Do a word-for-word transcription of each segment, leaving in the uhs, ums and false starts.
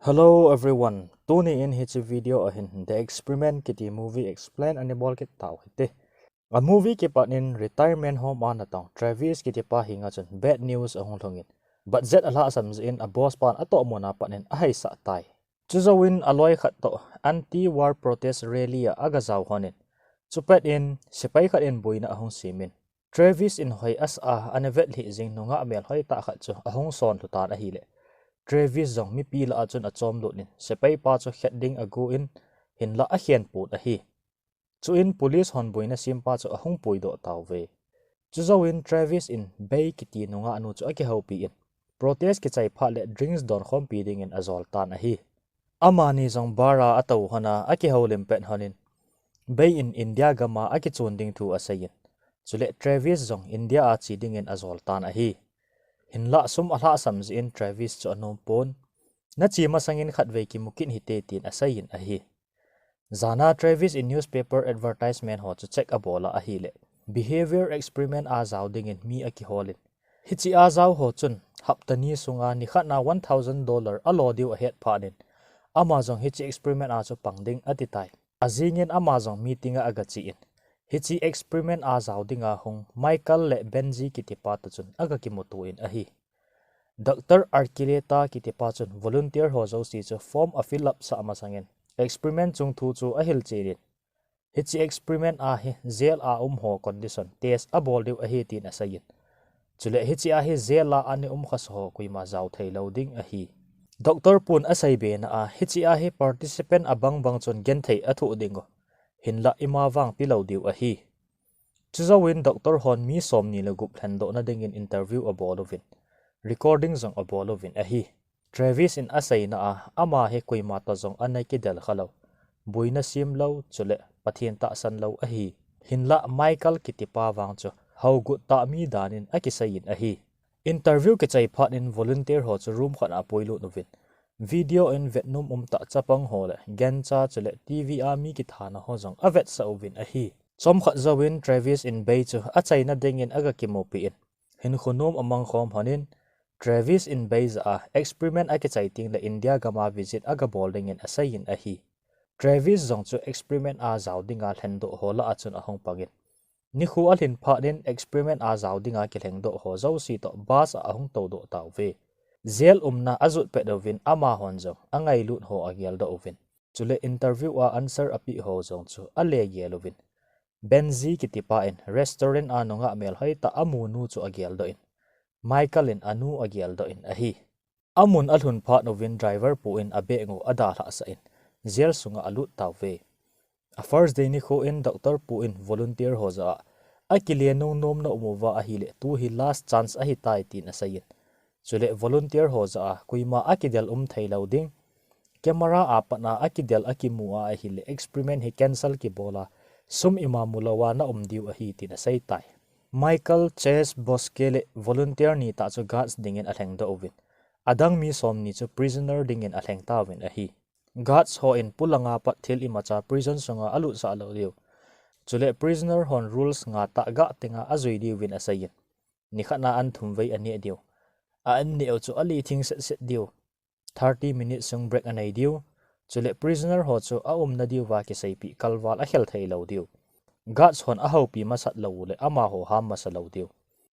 Hello everyone. Tuni in hiche video a hin The Experiment kiti movie explain ana bol kit tau hite. A movie kipat in retirement home a natong Travis kiti pa henga chun bad news ahung lhung in, budget alhahsam jeh in a boss pan atoh mun a pat in ahaisah tai. Chujouvin aloi khat toh anti-war protest rally a aga jao lhon in, chupet in sepai khat in boina ahung sem in, Travis in hoi asa a ana vet lhih jing nungah melhoi tah khat chu ahung son lhu tan ahile, Travis jong mipi lah a chun achom lut in sepai pa chu khet ding agon, hinlah akhen pon ahi. Chuin police hon boina sem pa chu ahung puidoh tauve. Chujouvin Travis in Bei kiti nungah nu chu akihoupi in, protest kichai phat le drinks don khompi dingin ajol tan ahi. Amani jong bar a atou lhon a, akihoulim pet lhon in, Bei in India gam a akichon ding thu asei in, chule Travis jong India a che dingin ajol tan ahi. Hinlah sum alhahsam jeh in Travis chu anom pon. Nache masang in khatvei kimu kit hite, tin asei in ahi. Jan a Travis in newspaper advertisement ho chu check abol a ahile, behavior experiment a jao dingin mi akihol in, hiche a jao ho chun hapta ni sunga nikhat na one thousand dollar alo diu ahet phat in, ama jong hiche experiment a chu pang ding ati tai. Ajing in ama jong meeting a aga che in, hiche experiment a jao dinga hung Michael le Benji kiti pa toh chun aga kimuto in ahi. Doctor Archuleta kiti pa chun volunteer ho jouse chu form a fill up sah masang in, experiment chung thu chu ahil chen in, hiche experiment a hi jail a um ho condition test abol diu ahi, tin asei in, chule hiche a hi jail a ana um khasa ho koima jao thei lou ding ahi. Doctor pun asei be na a, hiche a hi participant abang bang chun genthei athoh ding u, hinlah ima vang tilou diu ahi. Chujouvin doctor hon mi somni le gup lhendoh na dingin interview abol uvin, recording jong abol uvin ahi. Travis in asei na a, ama hi koima toh jong ana kidel khalou, boina sem lou, chule Pathen tahsan lou ahi. Hinlah Michael kiti pa vang chu hougut tah mi dan in akisei in ahi. Interview kichai phat in volunteer ho chu room khat a apuilut uvin, video in vetnom um tah chapang ho le gancha chule TV a mi kithana ho jong avetsah uvin ahi. Chomkhat jouvin Travis in Bei chu achaina dingin aga kimupi in, hinkho nom amang khom lhon in, Travis in Bei jah a experiment akichai teng le India gam a visit aga bol dingin asei in ahi. Travis jong chu experiment a jao dinga lhendoh ho lah a chun ahung pang in, nikho alhin phat in experiment a jao dinga kilhengdoh ho jouse toh bus a ahung toudoh tauve. Jail umna ajot pet uvin amahon jong angailut ho ageldoh uvin, chule interview a answer apeh ho jong chu ale gel uvin, Benji kiti pa in restaurant a nungah melhoi tah amu nu chu ageldoh in, Michael in anu ageldoh in ahi. Amun alhun phat uvin driver pu in abag u adalhah sah in, jail sunga alut tauve. A first day nikho in doctor pu in volunteer ho jah a, akile nung nomna um uva ahile, tu hi last chance ahitai, tin asei in, chule volunteer ho jah a koima akidel um thei lou ding, camera a pat a akidel akimu a ahile experiment hi cancel kibol a, sum ima mulou a na um diu ahi, tin asei tai. Michael, Chase, Bosque le volunteer ni tah chu guards dingin alhengdoh uvin, adang mi somni chu prisoner dingin alheng tauvin ahi. Guards ho in polanga pat thil imacha prison sunga alutsah lou diu, chule prisoner hon rules nga tah gah tenga ajui diuvin asei in, nikhat na an thum vei aneh diu, a an neh u chu ali thing set set diu, thirty minutes sung break anei diu, chule prisoner ho chu aumna diuva kiseipeh kalval akhel thei lou diu, guards hon ahoupi masat lou u le amaho ham masa lou diu,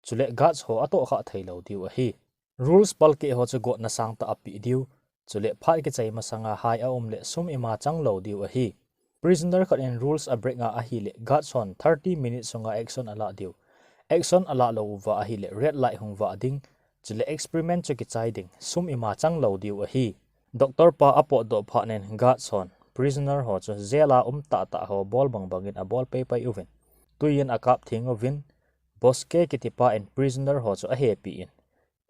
chule guards ho atohkhah thei lou diu ahi. Rules palkeh ho chu gotna sangtah apeh diu, chule phat kichai masanga hai aum le sum ima chang lou diu ahi. Prisoner khat in rules abreak a ahile guards hon thirty minutes sunga action alah diu, action alah lou uva ahile red light hung vah ding, chule experiment chu kichai ding, sum ima chang lou diu ahi. Doctor pa apotdoh phat in guards hon prisoner ho chu jail a um tahtah ho bol bang bangin abol paipai uvin, tui in akap theng uvin, Bosque kiti pa in prisoner ho chu ahepi in,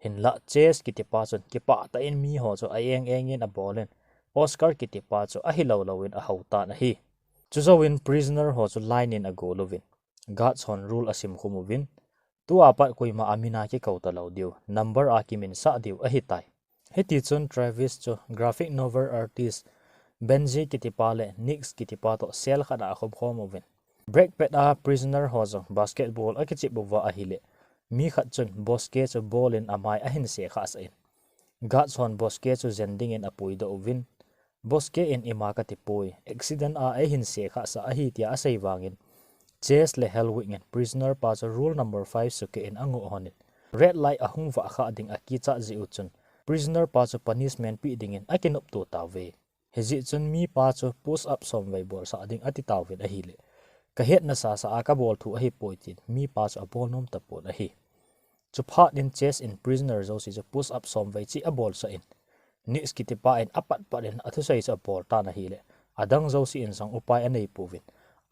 hinlah Chase kiti pa chun kipah tah in mi ho chu a-eng eng in abol in, Oscar kiti pa chu ahilou lou in ahou tan ahi. Chujouvin prisoner ho chu line in agol uvin, guards hon rule asim khum uvin, tua pat koima amin a kikou talou diu, number a kiminsah diu ahitai. Hitichun Travis chu graphic novel artist Benji kiti pa le Nix kiti pa toh cell khat a akhum khom uvin, break pet a prisoner ho jong basketball akichep uva ahile, mi khat chun Bosque chu ball in amai ahin se khah sah in, Guards hon Bosque chu jen dingin apuidoh uvin, Bosque in ima katipoi, accident a eihin se khah sah ahi tia asei vangin, Chase le Helwig in prisoner pa chu rule number five sukeh in angoh honin, red light ahung vah khah ding akichat jeh u chun, prisoner pa chu punishment peh dingin akinopto tauve. Hijeh chun mipa chu push up somvei bolsah ding ati tauvin ahile, kahetna sasa a kabol thu ahipoi tin mipa chu abol nom tapon ahi. Chuphat in Chase in prisoner jouse chu push up somvei cheh abolsah in, Nix kitipa in apatpat in athusei chu abol tan ahile, adang jouse in jong upai anei pouvin,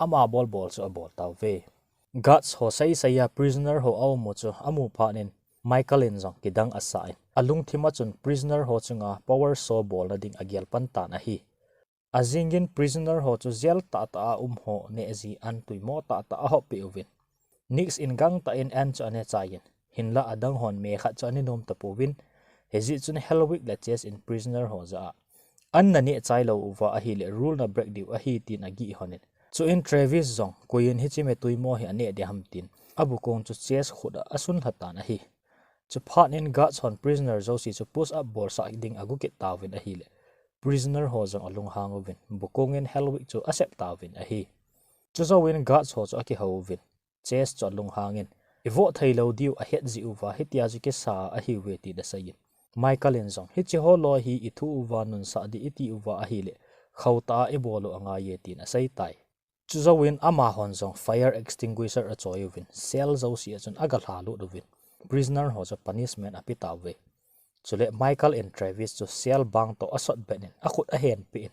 ama bolbol chu abol tauve. Guards ho seisei a prisoner ho aum u chu amu phat in, Michael in jong kidang asah in, alungthim a chun prisoner ho chunga power show bolna ding agel pan tan ahi. Ajingin prisoner ho chu jail tahtah a um ho neh ji an tuimo tahtah ahoppeh uvin, Nix in gangtah in an chu anechai in, hinlah adang hon me khat chu ane nom tapouvin, hijeh chun Helwig le Chase in prisoner ho jah a, an naneh chai lou uva ahile rule na break diu ahi tin agih honin, chuin Travis jong koi in hiche me tuimo hi aneh ding ham tin abukong chu Chase khut a asunlha tan ahi. Chuphat in guards hon prisoner jouse chu push up bolsah ding agu kit tauvin ahile, prisoner ho jong alunghang uvin, bukong in Helwig chu asep tauvin ahi. Chujouvin guards ho chu akihou uvin, Chase chu alunghang in, ivoh thei lou diu ahet jeh uva hitia chu kisa ahiuve tin asei in, Michael in jong hiche ho loi hi ithu uva nunsah ding iti uva ahile, khauhtah a ibol u angaiye tin asei tai. Chujouvin amahon jong fire extinguisher achoi uvin, cell jouse a chun agalha lut uvin, prisoner ho chu punishment ape tauve. Chule Michael in Travis chu cell bang toh asot bet in, akhut ahenpeh in,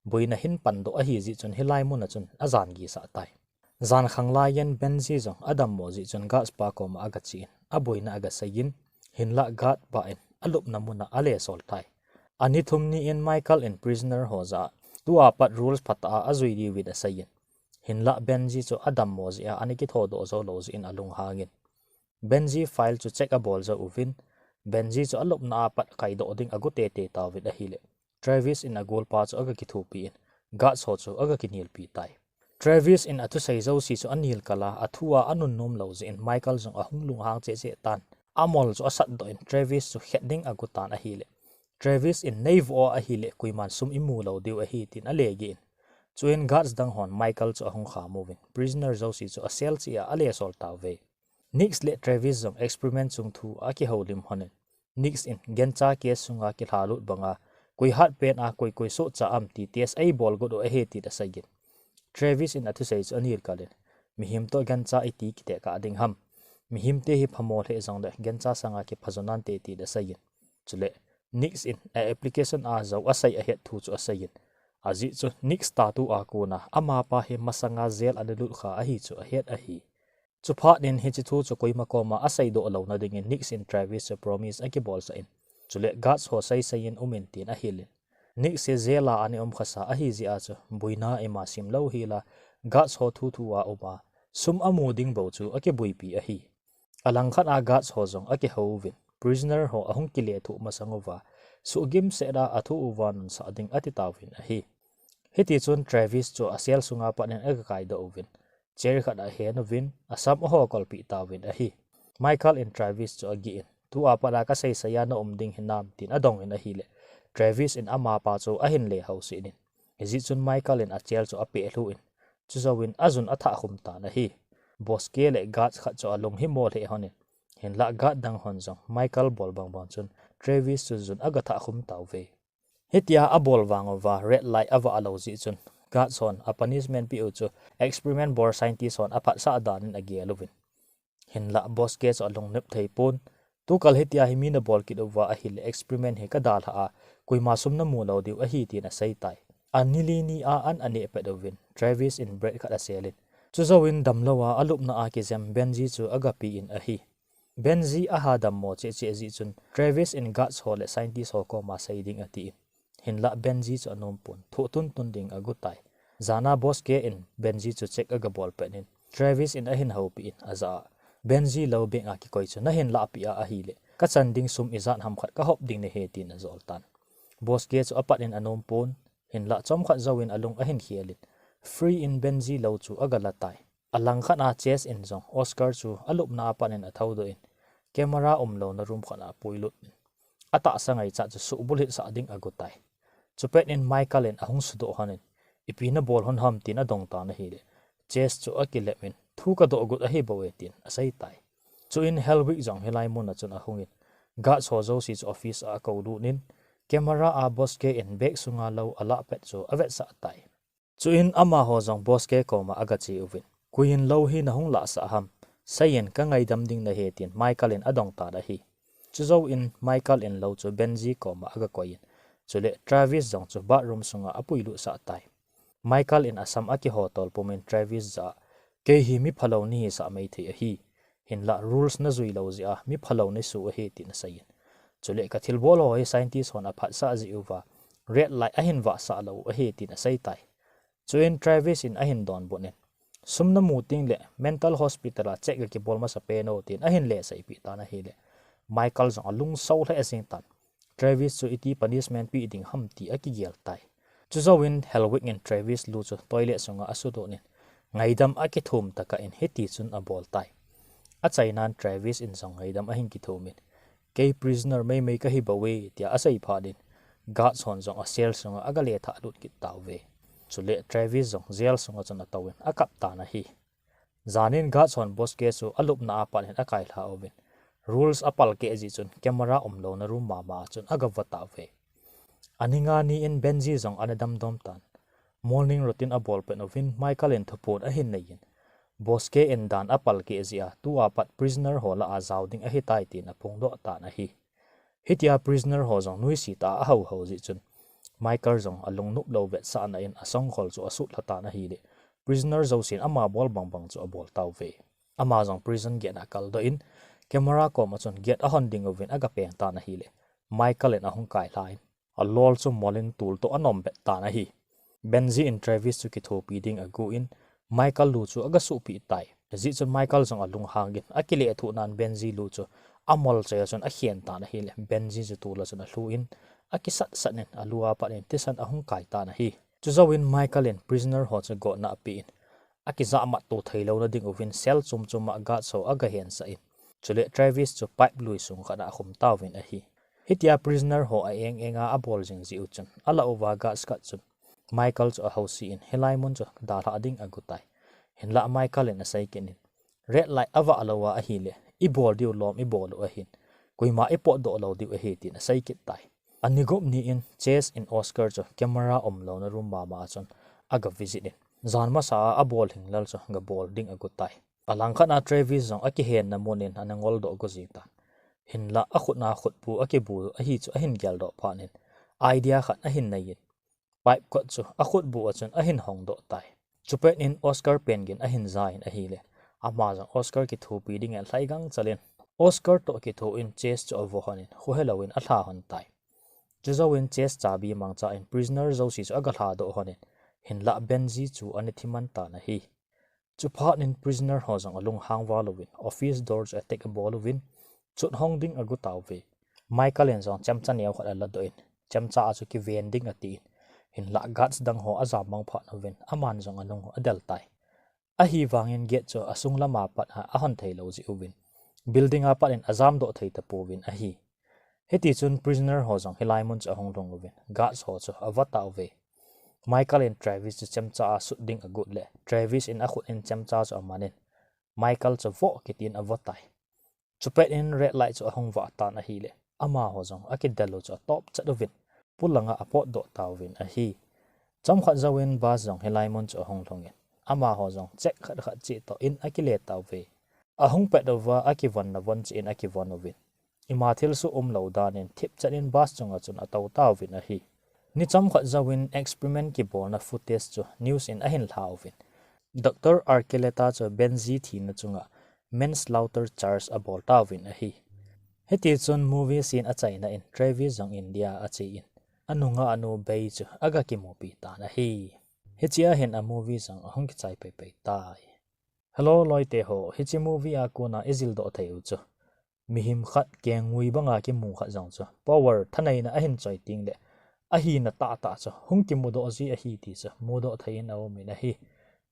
boina hin pandoh ahi jeh chun hilai mun a chun ajan gisah tai. Jan khang lai in Benji jong adammo jeh chun guards pa koma agache in, aboina agasei in, hinlah guard pa in alupna mun a alesol tai. Ani thum ni in Michael in prisoner ho jah a, tua pat rules phatah a ajui diuvin asei in, hinlah Benji chu adammo jeh a ana kithodoh jou lou jeh in alunghang in, Benji file chu check abol jou uvin, Benji chu alupna a pat kaidoh ding agu teitei tauvin ahile, Travis in agolpa chu aga kithopi in, guards ho chu aga kinelpi tai. Travis in athusei jouse chu anel kal a, athu a anunnom lou jeh in Michael jong ahung lunghang cheh cheh tan, amol chu asatdoh in Travis chu khet ding agu tan ahile, Travis in neivoh a ahile koiman sum imu lou diu ahi tin alegeh in, chuin guards dang hon Michael chu ahung kham uvin, prisoner jouse chu acell cheh a alesol tauve. Nix le Travis jong experiment chung thu akihoulim honin, Nix in gancha case sunga kilhalut banga koi hatpen a koi koi sohcha am ti test eibol got u ahi tin asei in, Travis in athusei chu anel kal in, mihem toh gancha iti kitekah ding ham, mihemte hi phamo lheh jongle gancha sanga kiphajo nante tin asei in, chule Nix in a application a jou asei ahet thu chu asei in, ajeh chu Nix tattoo a kona amapa hi masanga jail ana lut kha ahi chu ahet ahi. Chuphat in hiche thu chu koima koma aseidoh louna dingin Nix in Travis chu promise akibolsah in, chule guards ho seisei in um in tin ahil in, Nix hi jail a ana um khasa ahi jeh a chu boina ima sem lou hel a, guards ho thuthu a um a, sum amu ding bou chu akibuipi ahi. Alangkhat a guards ho jong akihou uvin, prisoner ho ahung kilethuh masang uva, suhgimset a athu uva nunsah ding atitauvin ahi. Hitichun Travis chu acell sunga pat in agakaidoh uvin, chair khat a ahen uvin, asam ahokolpeh tauvin ahi. Michael in Travis chu agih in, tua pat a kaseisei a naum ding hinam tin adong in ahile, Travis in amapa chu ahin le housen in, hijeh chun Michael in achair chu apehlhuh in, chujouvin ajun athahkhum tan ahi. Bosque le guard khat chu alung himo lheh hon in, hinlah guard dang hon jong Michael bol bangbang chun Travis chu jun agathahkhum tauve. Hitia abol vang uva red light avah lou jeh chun, guards hon a punishment peh u chu experiment bol scientist hon aphatsah dan in agel uvin, hinlah Bosque chu alungnep thei pon, tukal hitia hi mi nabol kit uva ahile experiment hi kadalhah a, koima sum namu lou diu ahi tin aseitai. Ani li ni a an aneh pet uvin, Travis in break khat asel in, chujouvin damlou a alupna a kijem Benji chu agape in ahi. Benji aha dammo cheh cheh jeh chun Travis in guards ho le scientist ho koma sei ding atin, hinlah Benji chu anompon, thoh tuntun ding agutai. Jana Bosque in Benji chu check agabol pet in, Travis in ahin houpeh in ajah a, Benji lou bank a kikoi chu nahin lahpeh a ahile, kachan ding sum ijat ham khat kahop ding nahi tin ajol tan. Bosque chu apat in anompon, hinlah chomkhat jouvin alung ahin khel in, free in Benji lou chu agalatai. Alangkhat a Chase in jong Oscar chu alupna a pat in athoudoh in, camera umlouna room khat a apuilut in, atahsa ngaichat chu suhbulhit sah ding agot tai. Chupet in Michael in ahung sudoh hon in, "Ipi nabol hon ham?" tin adong tan ahile, Chase chu akilep in, "Thu kadoh got ahi bou e," tin asei tai. Chuin Helwig jong hilai mun a chun ahung in, guards ho jouse chu office a akou lut in, camera a Bosque in bag sunga lou alah pet chu avetsah tai. Chuin amaho jong Bosque koma agache uvin, "Koiyin lou hi nahung lahsah ham? Seiyin, kangaidam ding nahi," tin Michael in adong tan ahi. Chujou in Michael in lou chu Benji koma agakoi in, chule Travis jong chu bathroom sunga apuilut sah tai. Michael in asam akihotol pum in Travis jah a, "Kei hi miphalou nahisah maithei ahi. Hinlah rules najui lou jeh a miphalou neisuh ahi," tin asei in, chule, "Kathilbol ho hi scientist hon aphatsah jeh uva red light ahin vahsah lou u ahi," tin asei tai. Chuin Travis in ahin donbut in, "Sum namu teng le mental hospital a check gakibol masapen o," tin ahin leseipeh tan ahile, Michael jong alungso lheh jeng tan. Travis chu iti punishment pe ding ham ti akigel tai. Chujou in Helwig in Travis lu chu toilet sunga asudoh in, ngaidam akithum tah in hiti chun abol tai. Achainan Travis in jong ngaidam ahin kithum in, "Kei prisoner meimei kahi bou e," tia asei phat in, guards hon jong acell sunga agale thahlut kit tauve. Chule Travis jong jail sunga chun atouvin akap tan ahi. Janin guards hon Bosque chu alupna a pat in akailha uvin, rules apalkeh jeh chun camera umlouna room mama chun agavah tauve. Aninga ni in Benji jong ana damdom tan. Morning routine abol pet uvin Michael in thuphon ahin nei in, Bosque in dan apalkeh jeh a tua pat prisoner ho lah a jao ding ahitai tin aphongdoh tan ahi. Hitia prisoner ho jong nuisat a ahouhou jeh chun, Michael jong alungnop lou vetsahna in asongkhol chu asutlha tan ahile, prisoner jousen ama bol bangbang chu abol tauve. Ama jong prison gate a akaldoh in, camera koma chun gate ahon ding uvin agapeng tan ahile, Michael in ahung kailha in, alol chu mol in tul toh anom bet tan ahi. Benji in Travis chu kithopi ding agon, Michael lu chu agasuhpeh tai. Hijeh chun Michael jong alunghang in, akilethuh nan Benji lu chu amol choi a chun akhen tan ahile, Benji chu tul a chun alhu in, akisatsat in, alu a pat in thisan ahung kai tan ahi. Chujou in Michael in prisoner ho chu gotna ape in, akijahmat to theilouna ding uvin cell chom chom a guards ho agahensah in, chule Travis chu pipe lui sung khat a akhum tauvin ahi. Hitia prisoner ho a eng eng a abol jing jeh u chun, alah uva guards khat chun Michael chu ahouse in, hilai mun chu dalhah ding agot tai. Hinlah Michael in asei kit in, red light avah lou a ahile, ibol diu lom ibol u ahin, koima ipotdoh lou diu ahi, tin asei kit tai. Ani gup ni in Chase in Oscar chu camera umlouna room mama chun agavisit in, jan masa a abol hinglel chu gabol ding agot tai. Alangkhat a Travis jong akihenna mun in ana ngoldoh go jeng tan. Hinlah akhut a khutbu akibu ahi chu ahin geldoh phat in, idea khat ahin nei in, pipe kot chu akhutbu a chun ahin hongdoh tai. Chupet in Oscar pen gin ahin ja in ahile, ama jong Oscar kithopi ding in lhaigang chal in, Oscar toh kitho in Chase chu avoh hon in, kho helou in alha hon tai. Chujou in Chase chabi mangcha in prisoner jouse chu agalhadoh hon in, hinlah Benji chu ana thiman tan ahi. Chuphat in prisoner ho jong alunghang val uvin, office door chu atek abol uvin, chut hong ding agot tauve. Michael in jong chemcha neo khat aladoh in, chemcha a chu kiven ding atin, hinlah guards dang ho ajam mang phat uvin, aman jong anung adel tai. Ahivangin gate chu asung lama pat a ahon theilou jeh uvin, building a pat in ajamdoh thei tapouvin ahi. Hitichun prisoner ho jong hilai mun chu ahung lhung uvin, guards ho chu avah tauve. Michael in Travis chu chemcha a sut ding agot le, Travis in akhut in chemcha chu aman in, Michael chu voh kitin avoh tai. Chupet in red light chu ahung vah tan ahile, amaho jong akidel u chu atop chet uvin, polanga apotdoh tauvin ahi. Chomkhat jouvin bus jong hilai mun chu ahung lhung in, amaho jong check khat khat cheh toh in akile tauve. Ahung pet uva akivonna von cheh in akivon uvin, ima thilsoh umlou dan in thipchet in bus chunga chun atou tauvin ahi. Ni chomkhat jouvin experiment kibolna footage chu news in ahin lha uvin, Doctor Archuleta chu Benji thina chunga manslaughter charge abol tauvin ahi. Hitichun movie scene achaina in Travis jong India ache in, anunga anu Bei chu agakimupi tan ahi. Hichea hin a movie jong ahung kichai peipei tai. Hello loite ho, hiche movie a kona ijildoh thei u chu, mihem khat kengngui banga kimu khat jong chu power thaneina ahin choi tengle, ahina tahtah chu hung kimudoh ji ahi ti chu mudoh thei in aumin ahi.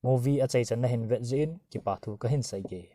Movie achaichan nahin vet jeh in kipathu kahin seige.